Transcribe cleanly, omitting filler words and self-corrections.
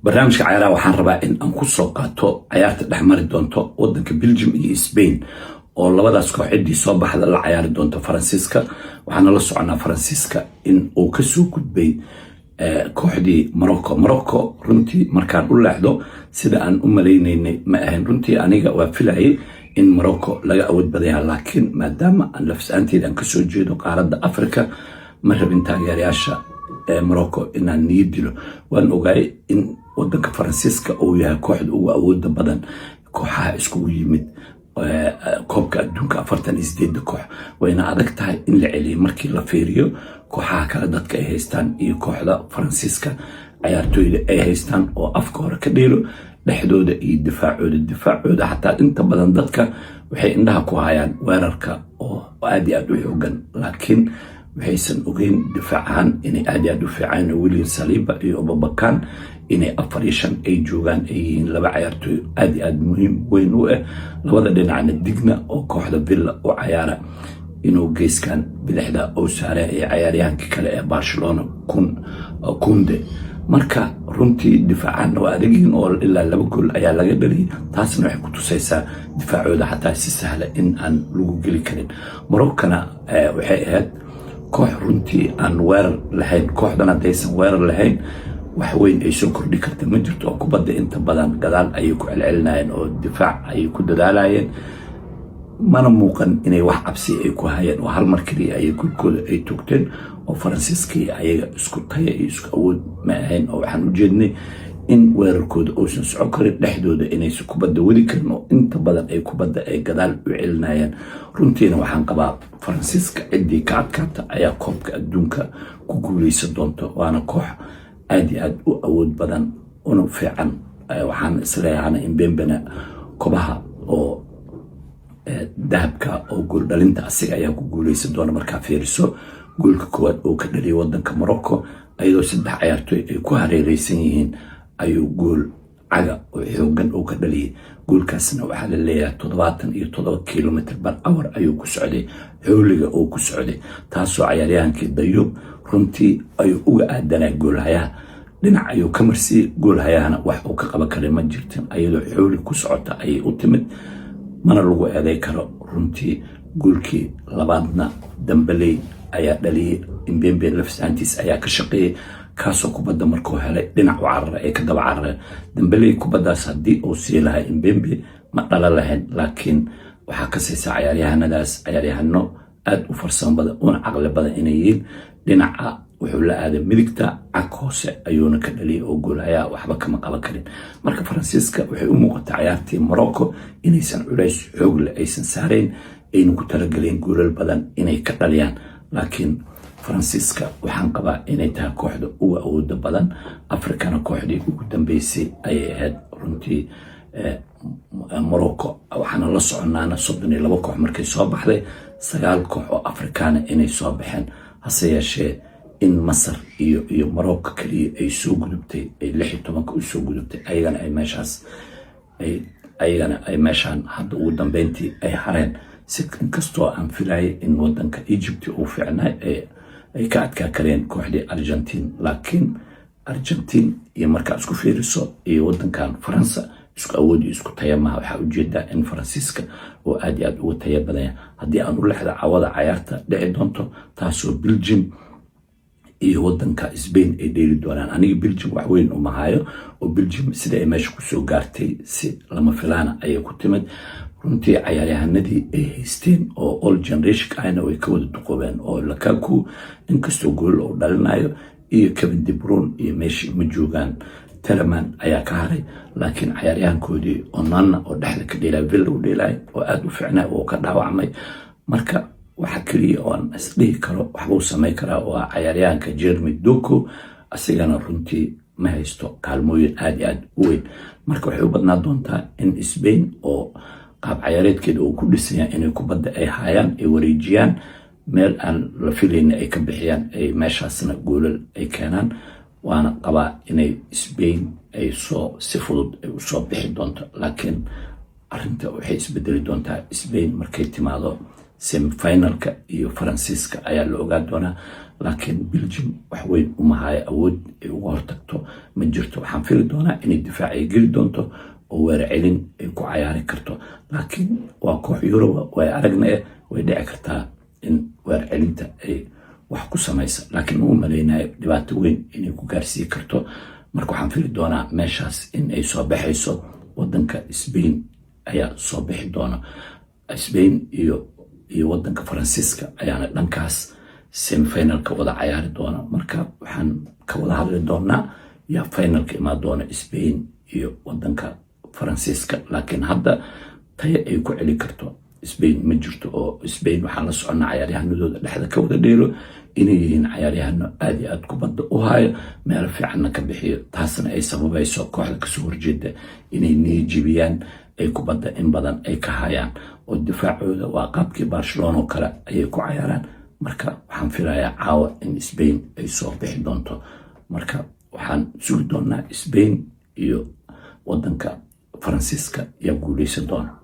Barnaamijka cayaaraha waxaan rabaa in aan ku soo qaato cayaarta dhex mari doonto wadanka Belgium iyo Spain, oo labadaas koox ciddii soo baxda la cayaari doonto Faransiiska. Waxaana la soconaa Faransiiska in uu kasoo gudbay kooxdii Morocco. Morocco runtii markaan u leexdo, sida aan u malaynaynay ma ahayn. Runtii aniga waa filayay in Morocco laga awood badan yaha, laakiin maadaama aan lafsaanteeda aan kasoo jeedo qaaradda Africa, ma rabin taageerayaasha Morocco inaan niyad dilo. Waan ogaay in wadanka Faransiiska uu yahay kooxda ugu awooda badan kooxaha iskugu yimid koobka adduunka, 48-da koox. Wayna adag tahay in la celiyo markii la fiiriyo kooxaha kale dadka ay haystaan iyo kooxda Faransiiska cayaartooyda ay haystaan, oo afka hore ka dheelo, dhexdooda iyo difaacooda. Difaacooda xataa inta badan dadka waxay indhaha ku hayaan weerarka oo aad iyo aad u xoogan, laakiin waxaysan ogeyn difaac ahaan inay aad iyo aad u fiican. William Saliba iyo Upamecano inay afar iyo shan ay joogaan, ay yihiin laba cayaartooy aad iyo aad muhiim weyn u ah labada dhinacna. Digne oo kooxda Villa u cayaara inuu geeskan bidixda uu saare iyo cayaaryahankii kale ee Barcelona, Kounde. Marka runtii difaacaanna waa adagyihiin, oo ilaa laba gool ayaa laga dhaliyay. Taasna waxay ku tusaysaa difaacooda xataa si sahla in aan lagu geli karin. Moroccana waxay ahayd koox runtii aan weerar lahayn. Kooxdan haddaysan weerar lahayn, wax weyn ay soo kordhi karta ma jirto, oo kubadda inta badan gadaal ayay ku celcelinayeen oo difaac ayay ku dadaalayeen. Mana muuqan inay wax cabsi ay ku hayeen, oo hal mar keliya ayay goolkooda ay toogteen, oo Faransiiskii ayaga isku taya iyo isku awood ma ahayn. Oo waxaan u jeednay in weerarkooda uusan socon karin, dhexdooda inaysan kubadda wadi karin, oo inta badan ay kubadda ay gadaal u celinayaan. Runtiina waxaan qabaa Faransiiska ciddii ka adkaata ayaa koobka adduunka ku guuleysan doonto, waana koox aad iyo aad u awood badan una fiican. Waxaan isleeyahana Mbempena kobaha oo dahabka oo gooldhalinta asiga ayaa ku guuleysan doona. Markaa fiiriso goolka koowaad oo ka dhaliyay wadanka Morocco, ayadoo saddex cayaartooy ay ku hareereysan yihiin ayuu gool caga oo xoogan oo ka dhaliyay. Goolkaasna waxaa la leeyahay 77 kilometer per hour ayuu ku socday, xooliga oo ku socday, taasoo cayaaryahankii Dayuub runtii ayuu uga aadanaa goolhayaha. Dhinac ayuu ka marsiiyey, goolhayahana wax uu ka qaban karay ma jirtin. Ayadoo xooli ku socota ayay u timid, mana lagu eeday karo runtii. Goolkii labaadna Dembele ayaa dhaliyey. Mbappe lafsaantiis ayaa ka shaqeeyey, kaasoo kubadda markuu helay dhinac u carara ay ka daba carareen. Dembele kubaddaas haddii uu sii lahaa Mbappe ma dhala lahayn, laakiin waxaa ka siisa cayaaryahanadaas cayaaryahano aad u farsamo badan una caqli badan inay yihiin. Dhinaca wuxuu la aaday midigta, cag hoose ayuuna ka dhaliyay, oo goolhayaa waxba kama qaban karin. Marka Faransiiska waxay u muuqataa cayaartii Morocco inaysan culays xoog leh aysan saarayn, ayna ku talagaleen goolal badan inay ka dhaliyaan. Laakiin Faransiiska waxaan qabaa inay tahay kooxda uga awooda badan Afrikana. Kooxdii ugu dambeysay ayay ahayd runtii Morocco. Waxaana la soconaana 32 koox markay soo baxday, sagaal koox oo Afrikaana inay soo baxeen. Hase yeeshee in Masar iyo Morocco keliya ay soo gudubtay, ay 16-ka u soo gudubtay, ayagana ay meeshaas ay ayagana ay meeshaan hadda ugu dambeyntii ay hareen. Si inkastoo aan filayay in wadanka Egypt uu fiicnay, ay ka adkaa kareen kooxdii Argentine, laakiin Argentine iyo markaa isku fiiriso iyo wadankan Faransa isku awood iyo isku taya maha. Waxaa ujeedaa in Faransiiska oo aad iyo aad uga taya badanya. Haddii aan u lexda cawada cayaarta dhici doonto, taasoo Belgium iyo wadanka Spain ay dheeli doonaan, aniga Belgium wax weyn uma hayo, oo Belgium sida ay meesha kusoo gaartay si lama filaana ayay ku timid. Runtii cayaaryahanadii ay haysteen oo old generation ahna way ka wada duqoobeen, oo Lukaku inkastoo gool uu dhalinayo iyo Kevin De Bruyne iyo meeshii ma joogaan, Tielemans ayaa ka haray. Laakiin cayaaryahankoodii Onana oo dhexda ka dheelay, Villa u dheelay, oo aada u fiicnay, oo ka dhaawacmay. Marka waxa keliya oo aan isdhihi karo waxbuu samayn karaa waa cayaaryahanka Jeremy Doku. Asigana runtii ma haysto kaalmooyin aada iyo aad u weyn. Marka waxay u badnaa doontaa in Spain oo qaab cayaareedkeeda uu ku dhisanya inay kubadda ay haayaan, ay wareejiyaan, meel aan la filayna ay ka bixiyaan, ay meeshaasna goolal ay keenaan. Waana qabaa inay Spain ay soo si fudud ay usoo bixi doonto, laakiin arrinta waxay isbedeli doontaa Spain markay timaado semifinalka iyo Faransiiska ayaa la ogaa doonaa. Laakiin Belgium wax weyn uma hayo, awood ay uga hortagto ma jirto. Waxaan fili doonaa inay difaac ay geli doonto oo weer celin ay ku cayaari karto, laakiin waa koox Yuruba way aragna eh, way dhici kartaa in weer celinta ay wax ku samaysa, laakiin uma malaynayo dhibaato weyn inay ku gaarsii karto. Marka waxaan fili doonaa meeshaas in ay soo baxayso wadanka Spain ayaa soo bixi doona. Spain iyo wadanka Faransiiska ayaana dhankaas semifinalka wada cayaari doona. Marka waxaan ka wada hadli doonaa yaa finalka imaan doona, Spain iyo wadanka Faransiiska. Laakiin hadda tayo ay ku celi karto Spain ma jirto, oo Spain waxaan la soconnaa cayaaryahanadooda dhexda ka wada dheelo inay yihiin cayaaryahano aad iyo aad kubadda u hayo, meelo fiicanna ka bixiyo, taasna ay sababayso kooxda kasoo horjeeda inay niyajibiyaan, ay kubadda in badan ay ka hayaan, oo difaacooda waa qaabkii Barcelona oo kale ayay ku cayaaraan. Marka waxaan filayaa caawa in Spain ay soo bixi doonto. Marka waxaan sugi doonaa Spain iyo wadanka Faransiiska yaa guuleysan doona.